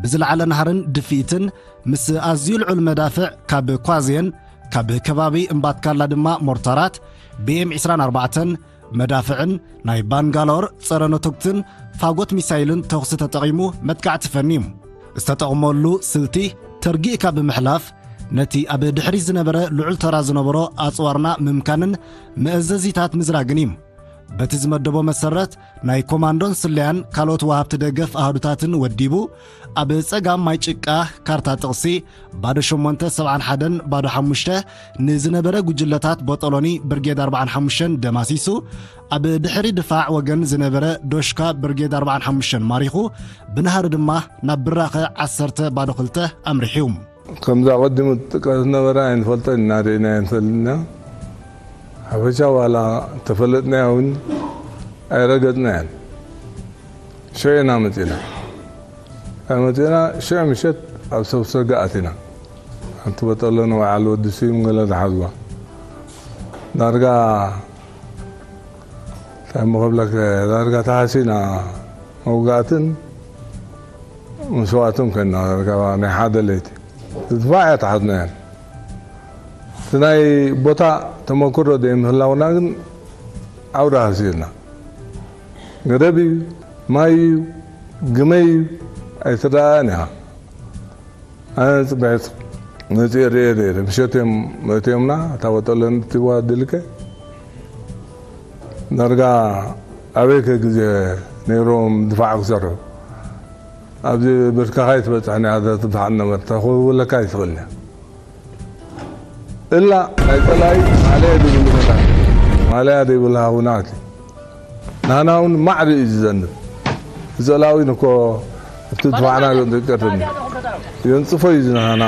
ብዝለዓለ ናህርን ድፍኢትን፣ ምስ ኣዝዩ ልዑል መዳፍዕ ካብ ኳዜን፣ ካብ ከባቢ እምባትካላ ድማ ሞርታራት፣ ቢ ኤም ዕስራን ኣርባዕተን፣ መዳፍዕን ናይ ባንጋሎር ጸረ ነቶግትን ፋጎት ሚሳይልን ተኹሲ ተጠቒሙ መጥቃዕቲ ፈንዩ። ዝተጠቕመሉ ስልቲ ተርጊእካ ብምሕላፍ፣ ነቲ ኣብ ድሕሪት ዝነበረ ልዑል ተራ ዝነበሮ ኣጽዋርና ምምካንን መእዘዚታት ምዝራግን እዩ። በቲ ዝመደቦ መሰረት፣ ናይ ኮማንዶን ስለያን ካልኦት ወሃብቲ ደገፍ ኣሃዱታትን ወዲቡ፣ ኣብ ጸጋም ማይ ጭቃ ካርታ ጥቕሲ ባዶ ሸሞንተ ሰብዓን ሓደን ባዶ ሓሙሽተ ንዝነበረ ጉጅለታት ቦጦሎኒ ብርጌድ ኣርባዓን ሓሙሽተን ደማሲሱ፣ ኣብ ድሕሪ ድፋዕ ወገን ዝነበረ ዶሽካ ብርጌድ ኣርባዓን ሓሙሽተን ማሪኹ፣ ብነሃሪ ድማ ናብ ብራኸ ዓሰርተ ባዶ ክልተ ኣምሪሑ። ከምዛ ቀዲሙ ትጥቀስ ነበረ ኣይንፈልጦን ኢና፣ ርኢና ኣይንፈልጥና። ሓፈሻ ዋላ ተፈለጥናያ እውን ኣይረገጥናያን። ሽዑ ኢና መፂና። መፂና ሽዑ ምሸት ኣብ ሰብ ሰጋ ኣቲና። ሓንቲ በጠሎ ንባዓል ወዲ ስዩም ገለ ዝሓዝዋ። ዳርጋ እንታይ እሞ ክብለክ፣ ዳርጋ ተሃሲና መውጋእትን መስዋእትን ኮይና፣ ዳርጋ ናይ ሓደ ለይቲ። ዝድፋዕ እያ ተሓዝናያን። እቲ ናይ ቦታ ተመክሮ ዘይምህላውና ግን ዓውደ ሃሲና። ገደብ እዩ፣ ማይ እዩ፣ ግመ እዩ፣ ኣይትረኣን ኢኻ። ኣነ ጽባሒት መፅኤ ርእየ ነይረ። ምሸት እዮም መእትዮምና፣ እታ ወጠለን ትዋ ድልከ። ዳርጋ ኣበይከ ግዜ ነይሮም ድፋዕ ክሰርሑ? ኣብዚ ብርካኻ ይትበፅሕ ናይ ኣዛ ትብሓት ነበርታ ክብለካ ይትኽእል እያ። እላ ናይ ፀላኢ ማለያ ዘይብሉ መታን፣ ማለያ ዘይብሉ ሃውናት እዩ። ናህና እውን ማዕሪ እዩ ዝዘንብ። ዝጸላዊ ንኮ ኣብቲ ድፋዕና ይቀርብ። የንጽፎ እዩ ዝናህና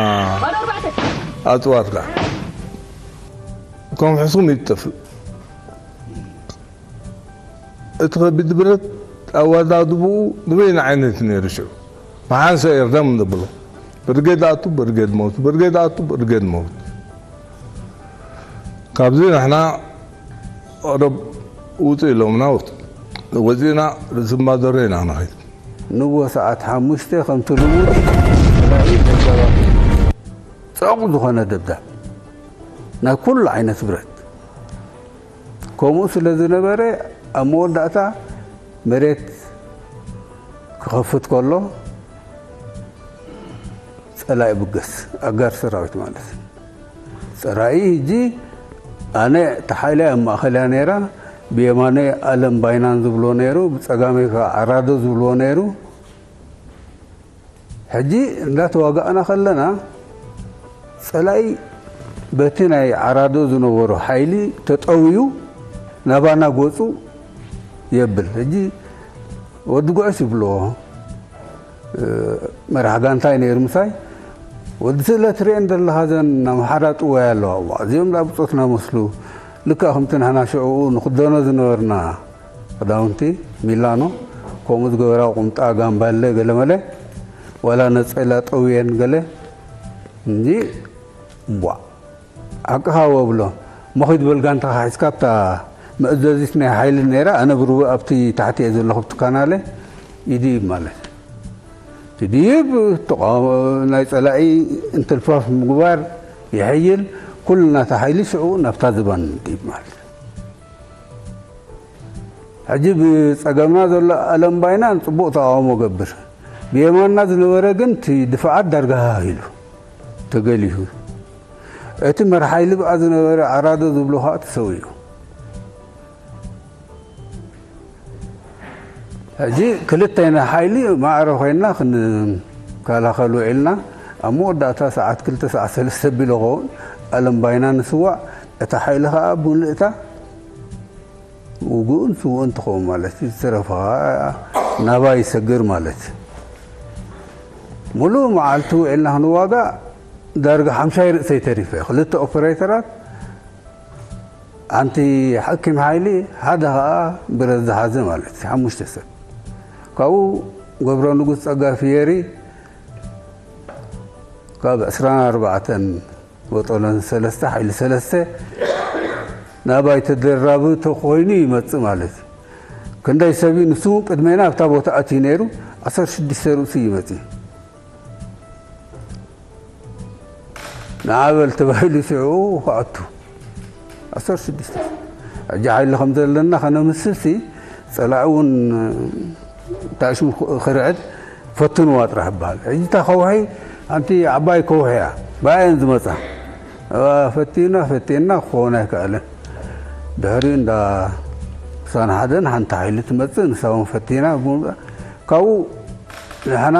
ኣጽዋር ከኣ። ከም ሕሱም ይጠፍእ። እቲ ከቢድ ብረት ኣወዳድብኡ ንበይኑ ዓይነት ነይሩ ሽዑ። ብሓንሳእ እዮም ደም ዝብሉ። ብርጌድ ኣቱ፣ ብርጌድ ሞቱ፣ ብርጌድ ኣቱ፣ ብርጌድ ሞቱ። ካብዚ ንሕና ቀረብ ውጹ ኢሎምና፣ ወጺእና ርእሲ እምባደረ ኢና ንኸይድ። ንግሆ ሰዓት ሓሙሽተ ከምቲ ልሙድ ተላኢሉ ደብዳባት። ጽዑቕ ዝኾነ ደብዳብ። ናይ ኩሉ ዓይነት ብረት። ከምኡ ስለ ዝነበረ፣ ኣብ መወዳእታ መሬት ክኸፍት ከሎ፣ ጸላኢ ብገስ፣ ኣጋር ሰራዊት ማለት። ጸላኢ ሕጂ ኣነ እታ ሓይለይ ኣብ ማእከል እያ ነይራ፣ ብየማነይ ኣለም ባይናን ዝብሎ ነይሩ፣ ብጸጋመይ ከኣ ዓራዶ ዝብልዎ ነይሩ። ሕጂ እንዳተዋጋእና ከለና፣ ጸላኢ በቲ ናይ ዓራዶ ዝነበሮ ሓይሊ ተጠውዩ ናባና ገጹ የብል። ሕጂ ወዲ ጉዕሽ ይብልዎ፣ እ፣ መራሕ ጋንታይ ነይሩ ምሳይ። "ወዲ ስእለ ትርእየን ዘለኻ ዘን ኣምሓራ ጥዋይ ኣለዋ፣ እዋ፣ እዚኦም ደኣ ብጾትና መስሉ፣ ልክዕ ከምቲ ንሕና ሽዑኡ ንኽደኖ ዝነበርና ክዳውንቲ፣ ሚላኖ፣ ከምኡ ዝገበራ ቁምጣ፣ ጋምባለ፣ ገለመለ፣ ዋላ ነጸላ ጠውየን ገለ፣ እንጂ፣ ቧዕ፣ ሓቅኻ ወብሎ፣ መኺድ በል ጋንታኻ ሒዝካ ኣብታ መእዘዚት ናይ ሓይሊ ነይራ፣ ኣነ ብሩብ ኣብቲ ታሕቲ እየ ዘለኹ፣ ኣብቲ ካናለ፣ ይድይብ ማለት። ትድይብ፣ ተቓ-፣ ናይ ጸላኢ እንትልፋፍ ምግባር ይሕይል፣ ኩልና እታ ሓይሊ ሽዑ ናብታ ዝባን ንድይብ ማለት። ሕጂ ብጸገምና ዘሎ ኣለም ባይናን ጽቡቕ ተቓውሞ ገብር። ብየማንና ዝነበረ ግን እቲ ድፋዓት ዳርጋ ሃህ ኢሉ ተገሊሁ። እቲ መርሓይ ልብኣ ዝነበረ ዓራዶ ዝብሎ ኸኣ ተሰዊኡ። ሕጂ ክልተና ሓይሊ ማዕረ ኮይንና ክንከላኸል ውዒልና። ኣብ መወዳእታ ሰዓት ክልተ ሰዓት ሰለስተ ቢሎ ኸውን ኣለም ባይና ንስዋእ። እታ ሓይሊ ኸኣ ብምልእታ ውጉእን ስዉእን ትኸውን ማለት እዩ። ዝተረፈ ኸኣ ናባይ ይሰግር ማለት እዩ። ሙሉእ መዓልቲ ውዒልና ክንዋጋእ ዳርጋ ሓምሻይ ርእሰይ ተሪፈ። ክልተ ኦፐሬተራት፣ ሓንቲ ሓኪም ሓይሊ፣ ሓደ ኸኣ ብረት ዝሓዘ ማለት እዩ። ሓሙሽተ ሰብ። ካብኡ ገብረ ንጉስ ጸጋ ፍየሪ ካብ ዕስራን ኣርባዕተን ወጠሎን ሰለስተ፣ ሓይሊ ሰለስተ፣ ናባይ ተደራቢ ተኾይኑ ይመጽእ ማለት እዩ። ክንደይ ሰብ እዩ? ንሱ እውን ቅድሜና ኣብታ ቦታ ኣትዩ ነይሩ፣ ዓሰርተ ሽዱሽተ ርእሱ ይመጽእ። ንዓ በል ተባሂሉ ሽዑ ክኣቱ። ዓሰርተ ሽዱሽተ። ሕጂ ሓይሊ ከም ዘለና ከነምስልሲ፣ ጸላኢ እውን ታሽሙ ክርዕድ ፈትንዋ ጥራሕ ይበሃል። ሕጂ እታ ከውሒ ሓንቲ ዓባይ ከውሒ እያ። ብኣየን ዝመጻ። ፈቲና፣ ፈቲና ክኸውን ኣይከኣለን። ድሕሪኡ እንዳ ሳን ሓደን ሓንቲ ሓይሊ ትመጽእ፣ ንሳ እውን ፈቲና፣ ካብኡ ንሕና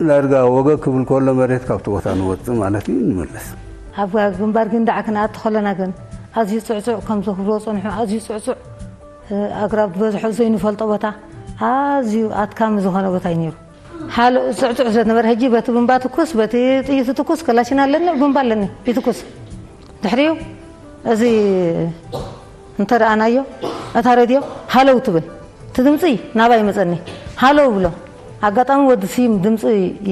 ዳርጋ ወገግ ክብል ከሎ መሬት ካብቲ ቦታ ንወጽእ ማለት እዩ፣ ንመለስ። ኣብ ግንባር ግን ደኣ ክንኣቱ ከለና ግን ኣዝዩ ጽዕጹዕ፣ ከምዚ ክብሎ ጸንሑ፣ ኣዝዩ ጽዕጹዕ፣ እ፣ ኣግራብ ዝበዝሖ ዘይንፈልጦ ቦታ፣ ኣዝዩ ኣድካሚ ዝኾነ ቦታ እዩ ነይሩ። ሓሎ ጽዕጹዕ ስለ ዝነበረ፣ ሕጂ በቲ ብምባ ትኩስ፣ በቲ ጥይት ትኩስ፣ ከላሽን ኣለኒ፣ ብምባ ኣለኒ፣ ይትኩስ። ድሕሪኡ እዚ እንተ ረኣናዮ፣ እታ ሬድዮ ሃለው ትብል። እቲ ድምጺ ናባይ ይመጸኒ። ሃለው ብሎ። ኣጋጣሚ ወዲ ስዩም ድምጺ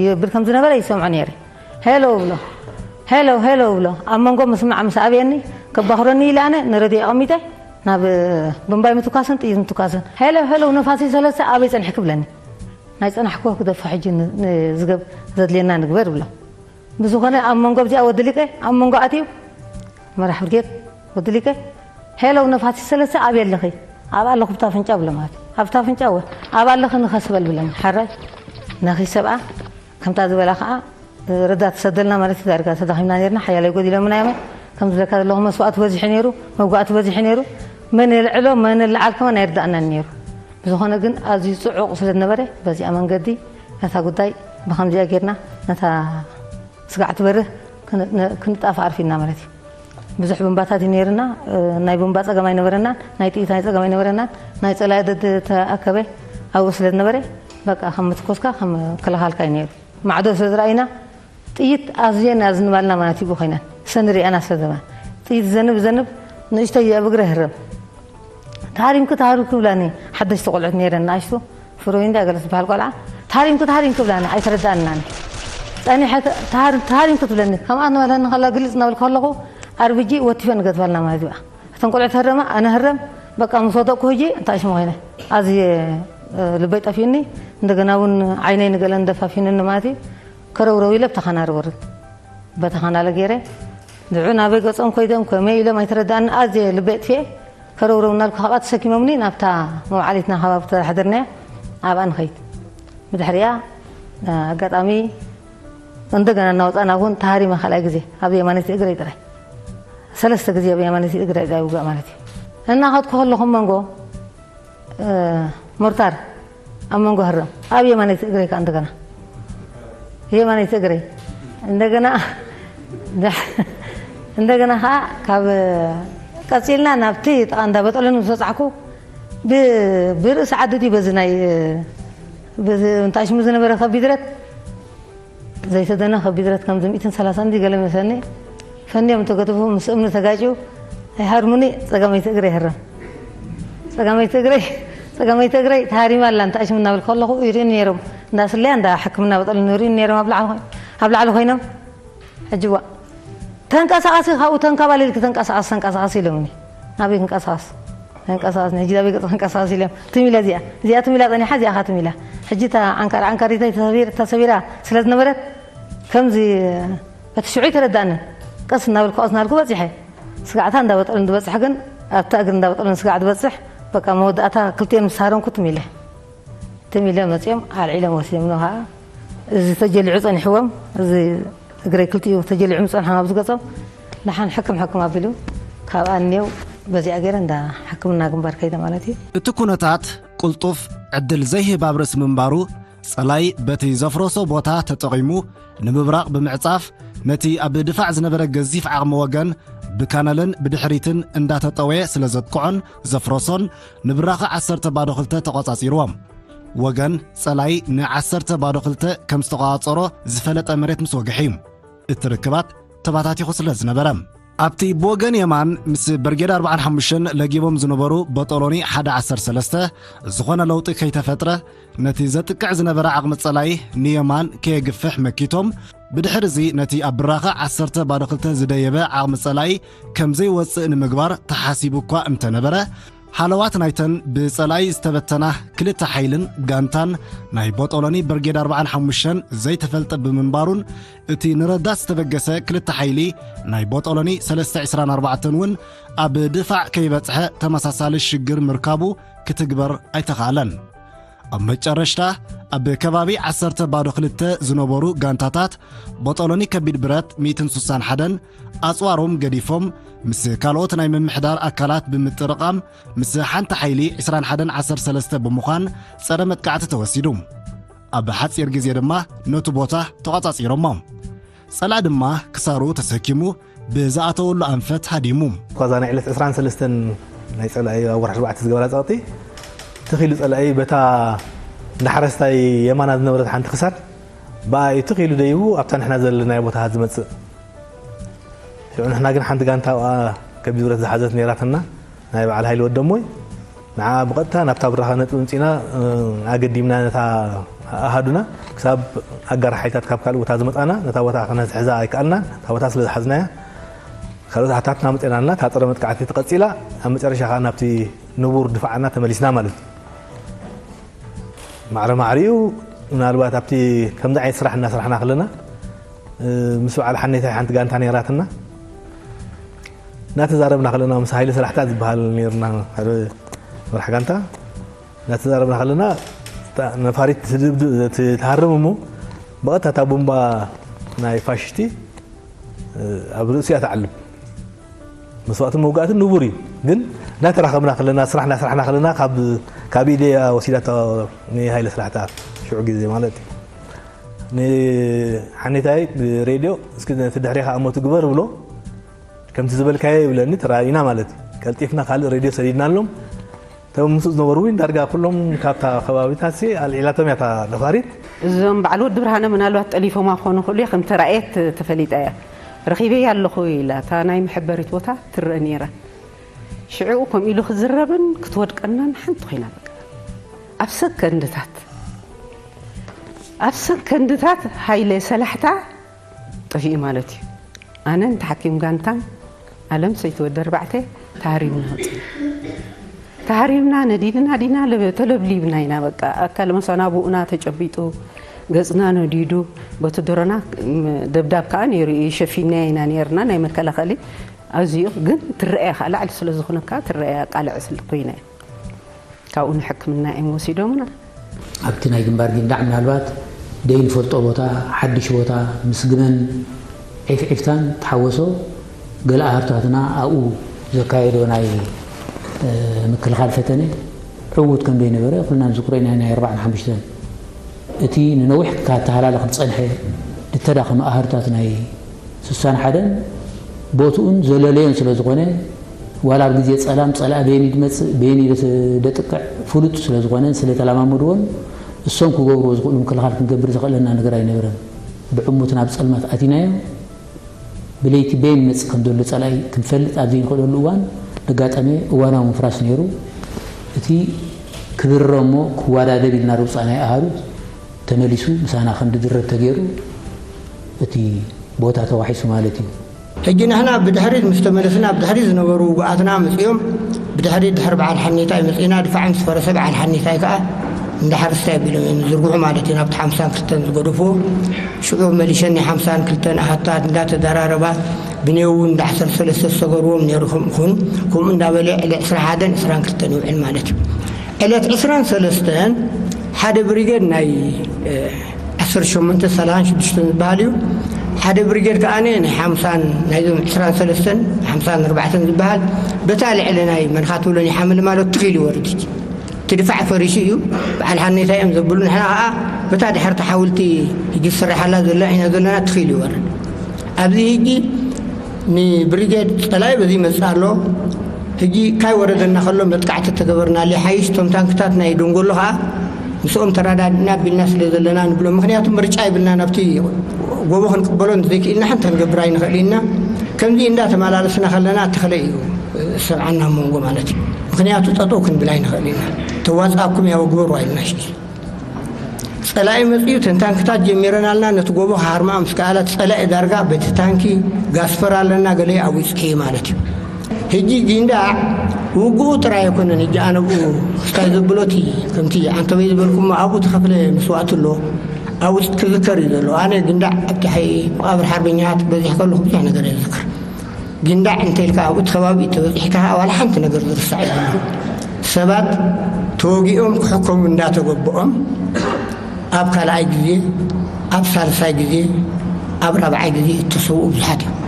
ይብል ከም ዝነበረ ይሰምዖ ነይረ። ሄሎ ብሎ። ሄሎ፣ ሄሎ ብሎ። ኣብ መንጎ ምስማዕ ምስ ኣብየኒ፣ ከባኽረኒ ኢለ ኣነ ንሬድዮ ኣቐሚጠ ናብ ብምባይ ምትኳስን ጥይት ምትኳስን። ሄሎ፣ ሄሎ፣ ነፋሲ ሰለስተ ኣበይ ጸኒሕኪ ብለኒ። ናይ ጸናሕክዎ ክደፎ ሕጂ ን-፣ ን-፣ ዝገብ-፣ ዘድልየና ንግበር ብሎ። ብዝኾነ ኣብ መንጎ ኣብዚኣ ወዲ ሊቀ፣ ኣብ መንጎ ኣትዩ፣ መራሕ ብርጌድ ወዲ ሊቀ፣ ሄሎ ነፋሲ ሰለስተ ኣበይ ኣለኺ? ኣብ ኣለኹ ብታ ኣፍንጫ ብሎ ማለት። ኣብታ ኣፍንጫ ወ-፣ ኣብ ኣለኺ ንኸስ በል ብለኒ። ሓራይ ነኺ ሰብኣ ከምታ ዝበላ ኸኣ ረዳት ሰደልና ማለት እዩ። ዳርጋ ተዳኺምና ነርና፣ ሓያለይ ጎዲሎምና እዮም። ከም ዝብለካ ዘለኹ መስዋእቲ በዚሑ ነይሩ፣ መጓእቲ በዚሑ ነይሩ። መን የልዕሎ መን የልዓል ከማን ኣይርዳእናን ነይሩ። ብዝኾነ ግን ኣዝዩ ጽዑቕ ስለ ዝነበረ በዚኣ መንገዲ ነታ ጉዳይ ብኸምዚኣ ጌርና ነታ ስጋዕ ትበርህ ክን- ነ- ክንጣፍ ዓርፊና ማለት እዩ። ብዙሕ ቡምባታት እዩ ነይርና። እ፣ ናይ ቡምባ ጸገም ኣይነበረናን፣ ናይ ጥይት ናይ ጸገም ኣይነበረናን። ናይ ጸላኢ ደድ ተኣከበ ኣብኡ ስለ ዝነበረ በቃ ከም ምትኮስካ ከም ክልኻልካ እዩ ነይሩ። ማዕዶ ስለ ዝረኣይና ጥይት ኣዝየን ኣዝንባልና ማለት እዩ። ብኮይነን ሰኒ ሪኣና ስለ ዘበና ጥይት ዘንብ ዘንብ ንእሽተይ ኣብ እግረ ህረም ተሃሪምኪ ተሃሪምኪ ብላኒ። ሓደሽቲ ቆልዑት ነይረን ንኣሽቱ ፍሩይ እንዳ ገለ ዝበሃል ቆልዓ ተሃሪምኪ ተሃሪምኪ ብላኒ ኣይተረዳእናን። ጸኒሐ ተ- ተሃር- ተሃሪምኪ ትብለኒ ከምኣ ንበለኒ ከላ ግልጽ እናበልኩ ከለኹ ኣርብጂ ወቲፈን ገትባልና ማለት እዩ። እተን ቆልዑት ህረማ ኣነ ህረም በቃ ምስ ወደቅኩ ህጂ እንታይ ሽሙ ኮይነ ኣዝየ እ፣ ልበይ ጠፊኡኒ። እንደገና እውን ዓይነይ ንገለ እንደፋፊኑኒ ማለት እዩ። ከረውረው ኢለ ብተኻና ርወርድ በተኻናለ ገይረ ንዑ ናበይ ገጾም ኮይዶም ከመይ ኢሎም ኣይተረዳእኒ። ኣዝየ ልበይ ጥፍኤ ከረውረው እናልኩ ካብኣ ተሰኪሞምኒ ናብታ መውዓሊትና ከባቢ ተሓደርናያ ኣብኣ ንኸይድ ብድሕሪኣ እ፣ ኣጋጣሚ እንደገና እናወፃና እውን ተሃሪመ ካልኣይ ግዜ ኣብ የማነይቲ እግረይ ጥራይ ሰለስተ ግዜ ኣብ የማነይቲ እግረይ ጥራይ ውጋእ ማለት እዩ። እናኸድኩ ከለኹም መንጎ እ፣ ሞርታር ኣብ መንጎ ህረም ኣብ የማነይቲ እግረይ ከዓ እንደገና የማነይቲ እግረይ እንደገና እንደገና ከዓ ካብ ቀፂልና ናብቲ ጥቓ እንዳ በጠሎኒ ምስ በፃሕኩ ብ- ብርእሲ ዓዲ ድዩ በዚ ናይ በዚ እንታይ ሽሙ ዝነበረ ከቢድረት ዘይተደነ ከቢድረት ከምዚ ሚእትን ሰላሳን ድዩ ገለ መሰኒ ፈንዮም ተገትፉ ምስ እምኒ ተጋጭዩ ኣይሃርሙኒ ጸጋመይቲ እግረይ ይህረም ጸጋመይቲ እግረይ ጸጋመይቲ እግረይ ተሃሪማ ኣላ እንታይ ሽሙ እናበልኩ ከለኹ ይርእዩኒ ነይሮም እንዳ ስለያ እንዳ ሕክምና በጠሉ ይርእዩኒ ነይሮም ኣብ ላዕሊ ኣብ ላዕሊ ኮይኖም ሕጂ ዋ ተንቀሳቐሲ ካብኡ ተንከባሊልኪ ተንቀሳቐስ ተንቀሳቐስ ኢሎምኒ ናበይ ክንቀሳቐስ ተንቀሳቐስ ንሕጂ ናበይ ገጽ ክንቀሳቐስ ኢሎም ትም ኢለ እዚኣ እዚኣ ትም ኢላ ጸኒሓ እዚኣ ኸዓ ትም ኢላ ሕጂ እታ ዓንካር ዓንካሪተይ ተሰቢር- ተሰቢራ ስለ ዝነበረት ከምዚ በቲ ሽዑ ኣይተረዳእንን ቀስ እናበልኩ ቀስ እናበልኩ በጺሐ ስጋዕታ እንዳበጠሉን ዝበጽሕ ግን ኣብታ እግሪ እንዳበጠሉን ስጋዕ ዝበጽሕ በቃ መወዳእታ ክልቲኤን ምስ ሃረምኩ ትም ኢለ ትም ኢለ መጺኦም ኣልዒሎም ወሲዶምኖ ኸዓ እዚ ተጀሊዑ ጸኒሕዎም እዚ እግረይ ክልቲኡ ተጀሊዑ ምጸንሖም ኣብዚ ገጾም ደሓን ሕክም ሕክም ኣቢሉ ካብኣ እኔው በዚኣ ገይረ እንዳ ሕክምና ግንባር ከይደ ማለት እዩ። እቲ ኩነታት ቅልጡፍ ዕድል ዘይህብ ኣብ ርእሲ ምንባሩ ጸላይ በቲ ዘፍረሶ ቦታ ተጠቒሙ ንምብራቕ ብምዕጻፍ ነቲ ኣብ ድፋዕ ዝነበረ ገዚፍ ዓቕሚ ወገን ብካነልን ብድሕሪትን እንዳተጠወየ ስለ ዘጥቅዖን ዘፍረሶን ንብራኸ ዓሰርተ ባዶ ክልተ ተቖጻጺርዎም። ወገን ጸላይ ንዓሰርተ ባዶ ክልተ ከም ዝተቖጻጸሮ ዝፈለጠ መሬት ምስ ወግሐ እዩ። እቲ ርክባት ተባታቲኹ ስለ ዝነበረ ኣብቲ ብወገን የማን ምስ በርጌድ ኣርባዓን ሓሙሽተን ለጊቦም ዝነበሩ በጦሎኒ ሓደ ዓሰርተ ሰለስተ ዝኾነ ለውጢ ከይተፈጥረ ነቲ ዘጥቅዕ ዝነበረ ዓቕሚ ጸላይ ንየማን ከየግፍሕ መኪቶም ብድሕሪ እዚ ነቲ ኣብ ብራኸ ዓሰርተ ባዶ ክልተ ዝደየበ ዓቕሚ ጸላይ ከም ዘይወጽእ ንምግባር ተሓሲቡ እኳ እንተነበረ ሃለዋት ናይተን ብጸላይ ዝተበተና ክልተ ሓይልን ጋንታን ናይ ቦጦሎኒ ብርጌድ ኣርባዓን ሓሙሽተን ዘይተፈልጠ ብምንባሩን እቲ ንረዳት ዝተበገሰ ክልተ ሓይሊ ናይ ቦጦሎኒ ሰለስተ ዕስራን ኣርባዕተን እውን ኣብ ድፋዕ ከይበጽሐ ተመሳሳሊ ሽግር ምርካቡ ክትግበር ኣይተኻእለን። ኣብ መጨረሽታ ኣብ ከባቢ ዓሰርተ ባዶ ክልተ ዝነበሩ ጋንታታት ቦጦሎኒ ከቢድ ብረት ሚእትን ስሳን ሓደን ኣጽዋሮም ገዲፎም ምስ ካልኦት ናይ ምምሕዳር ኣካላት ብምጥርቓም ምስ ሓንቲ ሓይሊ ዕስራን ሓደን ዓሰርተ ሰለስተ ብምዃን ጸረ መጥቃዕቲ ተወሲዱ። ኣብ ሓጺር ግዜ ድማ ነቲ ቦታ ተቖጻጺሮሞ። ጸላኢ ድማ ክሳሩ ተሰኪሙ ብዝኣተወሉ ኣንፈት ሃዲሙ። እኳ እዛ ናይ ዕለት ዕስራን ሰለስተን ናይ ጸላኢ ኣብ ወርሒ ኣርባዕተ ዝገበራ ጸቕጢ ትኺሉ ጸላኢ በታ ንሓረስታይ የማና ዝነበረት ሓንቲ ክሳድ ብኣ እዩ ትኺሉ ደይቡ ኣብታ ንሕና ዘለናዮ ቦታ ዝመጽእ ሽዑ ንሕና ግን ሓንቲ ጋንታ ኣብኣ ከቢድ ብረት ዝሓዘት ነይራትና ናይ በዓል ሃይለ ወደሞይ ንዓ ብቐጥታ ናብታ ብራኸ ነጥቢ ምጺና ኣገዲምና ነታ ኣሃዱና ክሳብ ኣጋር ሓይታት ካብ ካልእ ቦታ ዝመጻና ነታ ቦታ ክነትሕዛ ኣይከኣልናን እታ ቦታ ስለ ዝሓዝናያ ካልኦት ኣሃታትና መጺናልና እታ ጸረ መጥቃዕቲ ትቐጺላ ኣብ መጨረሻ ከዓ ናብቲ ንቡር ድፋዓና ተመሊስና ማለት እዩ ማዕረ ማዕሪኡ ምናልባት ኣብቲ ከምዚ ዓይነት ስራሕ እናስራሕና ከለና ምስ በዓል ሓኔታይ ሓንቲ ጋንታ ነይራትና እናተዛረብና ከለና ምስ ሃይለ ሰላሕታ ዝበሃል ነይርና ሓደ መራሕ ጋንታ እናተዛረብና ከለና ነፋሪት ትሃርም እሞ ብቐጥታ እታ ቡምባ ናይ ፋሽስቲ ኣብ ርእሲያ ትዓልብ። መስዋእትን መውጋእትን ንቡር እዩ። ግን እናተራኸብና ከለና፣ ስራሕ እናሰራሕና ከለና፣ ካብ ኢደያ ወሲዳቶ ንሃይለ ስራሕታ ሽዑ ግዜ ማለት እዩ። ንሓኔታይ ብሬድዮ እስኪ ነቲ ድሕሬኻ እሞ ትግበር ብሎ፣ ከምቲ ዝበልካዮ ይብለኒ፣ ተራኢና ማለት እዩ። ቀልጢፍና ካልእ ሬድዮ ሰዲድናሎም። እቶም ምስኡ ዝነበሩ እውን ዳርጋ ኩሎም ካብታ ከባቢታት ኣልዒላቶም እያ እታ ነፋሪት። እዞም በዓል ወዲ ብርሃነ ምናልባት ጠሊፎማ ክኾኑ ይኽእሉ እዮም፣ ከም ተራእየት ተፈሊጣ እያ። ረኺበያ ኣለኹ ኢላ እታ ናይ መሐበሪት ቦታ ትረአ ነይራ። ሽዑ ከምኡ ኢሉ ክዝረብን ክትወድቀናን ሓንቲ ኮይና በቃ። ኣብ ሰከንድታት፣ ኣብ ሰከንድታት ሃይለ ሰላሕታ ጠፊኡ ማለት እዩ። ኣነን ተሓኪም ጋንታን ኣለም ሰይትወደ ኣርባዕተ ተሃሪምና ወፅና። ተሃሪምና ነዲድና ዲና ለበ-፣ ተለብሊብና ኢና። በቃ ኣካል መሳናብኡና ተጨቢጡ፣ ገፅና ነዲዱ፣ በቲ ድሮና ደብዳብ ከዓ ነይሩ እዩ፣ ሸፊንና ኢና ነይርና ናይ መከላኸሊ። ኣዝዩ ግን ትረኣያ ከዓ ላዕሊ ስለ ዝኾነ ከዓ ትረኣያ ቃልዕ ስል ኮይና እያ። ካብኡ ንሕክምና እዮም ወሲዶምና። ኣብቲ ናይ ግንባር ጊንዳዕ ምናልባት ደይንፈልጦ ቦታ፣ ሓድሽ ቦታ፣ ምስ ግመን ዒፍዒፍታን ተሓወሶ፣ ገለ ኣህርታትና ኣብኡ ዘካየዶ ናይ፣ እ፣ ምክልኻል ፈተነ ዕዉት ከም ዘይነበረ ኩልና ንዝክሮ ኢና፣ ናይ ኣርባዓን ሓሙሽተን። እቲ ንነዊሕ ክተሃላለኽ ዝጸንሐ ዝተዳኸመ ኣህርታት ናይ ስሳን ሓደን ቦትኡን ዘለለዮን ስለ ዝኾነ፣ ዋላ ኣብ ግዜ ጸላም ጸላኢ በየን እዩ ዝመጽእ፣ በየን እዩ ደጥቅዕ ፍሉጥ ስለ ዝኾነን ስለ ተለማመድዎን፣ እሶም ክገብርዎ ዝኽእሉ ምክልኻል ክንገብር ዘኽእለና ነገር ኣይነበረን። ብዕሙት ናብ ጸልማት ኣቲናዮ። ብለይቲ በየን ይመጽእ ከም ዘሎ ጸላኢ ክንፈልጥ ኣብ ዘይንኽእለሉ እዋን፣ ነጋጠመ እዋናዊ ምፍራስ ነይሩ። እቲ ክድረ እሞ ክወዳደብ ኢልና ርውጻ ናይ ኣሃዱት ተመሊሱ ምሳና ከም ዝድረብ ተገይሩ፣ እቲ ቦታ ተዋሒሱ ማለት እዩ። ሕጂ ንሕና ብድሕሪት ምስ ተመለስና፣ ብድሕሪት ዝነበሩ ውጉኣትና መጺኦም፣ ብድሕሪት ድሕሪ በዓል ሓኔታይ መጺእና፣ ድፋዕ ምስ ፈረሰ በዓል ሓኔታይ ከኣ እንዳ ሓረስታይ ኣቢሎም እዮም ዝዝርግሑ ማለት እዩ። ናብቲ ሓምሳን ክልተን ዝገደፍዎ፣ ሽዑ መሊሸን ናይ ሓምሳን ክልተን ኣሃታት እንዳተደራረባ፣ ብኔው እውን እንዳ ዓሰርተ ሰለስተ ዝተገርዎም ነይሩ። ከምኡ ኮይኑ፣ ከምኡ እንዳበለ ዕለ ዕስራ ሓደን ዕስራን ክልተን ይውዕል ማለት እዩ። ዕለት ዕስራን ሰለስተን ሓደ ብሪጌድ ናይ፣ እ፣ ዓሰርተ ሸሞንተ ሰላሳን ሽዱሽተን ዝበሃል እዩ። ሓደ ብሪጌድ ከኣ ናይ ሓምሳን ናይዞም ዕስራን ሰለስተን ሓምሳን ኣርባዕተን ዝበሃል በታ ልዕሊ ናይ መንኻ ትብሎ ናይ ሓመል ማለት ትኺል ይወርድ። እቲ ድፋዕ ፈሪሱ እዩ። በዓል ሓኔታይ እዮም ዘብሉ። ንሕና ከኣ በታ ድሕርቲ ሓውልቲ ሕጂ ዝስርሓላ ዘሎ ኢና ዘለና ትኺል ይወርድ። ኣብዚ ሕጂ ንብሪጌድ ጸላኢ በዚ ይመጽእ ኣሎ። ሕጂ ካይ ወረደና ከሎ መጥቃዕቲ ተገበርናሉ። ሓይሽ እቶም ታንክታት ናይ ደንጎሎ ከኣ ምስኦም ተረዳድእና ኣቢልና ስለ ዘለና ንብሎ። ምኽንያቱ ምርጫ ይብልና፣ ናብቲ ጎቦ ክንቅበሎ እንተዘይክኢልና ሓንቲ ክንገብር ኣይንኽእል ኢና። ከምዚ እንዳተመላለስና ከለና ተኽለ እዩ ዝሰምዓና ኣብ መንጎ ማለት እዩ። ምኽንያቱ ጠጠው ክንብል ኣይንኽእል ኢና። ተዋጻእኩም ያው ግበሩ ኣይልና ሽሽ። ጸላኢ መጺኡ፣ ተን ታንክታት ጀሚረናልና፣ ነቲ ጎቦ ክሃርማ ምስ ከኣላ፣ ጸላኢ ዳርጋ በቲ ታንኪ ጋስፈር ኣለና፣ ገለ ኣብኡ ይጽሒ ማለት እዩ። ሕጂ ጊንዳዕ ውግኡ ጥራይ ኣይኮነን። ሕጂ ኣነ ብኡ ክስታይ ዘብሎ እቲ ከምቲ ዓንተበይ ዝበልኩሞ ኣብኡ ተኸፍለ መስዋእቲ ኣሎ። ኣብኡ ክዝከር እዩ ዘሎ። ኣነ ጊንዳዕ ኣብቲ ሓይ መቓብር ሓርበኛታት ክበዝሕ ከለኹ ብዙሕ ነገር እየ ዝዝክር። ጊንዳዕ እንተ ኢልካ ኣብኡ እቲ ከባቢ ተበጺሕካ ዋላ ሓንቲ ነገር ዝርሳዕ የለን። ሰባት ተወጊኦም ክሕከሙ እንዳተገበኦም ኣብ ካልኣይ ግዜ፣ ኣብ ሳልሳይ ግዜ፣ ኣብ ራብዓይ ግዜ እተሰውኡ ብዙሓት እዮም።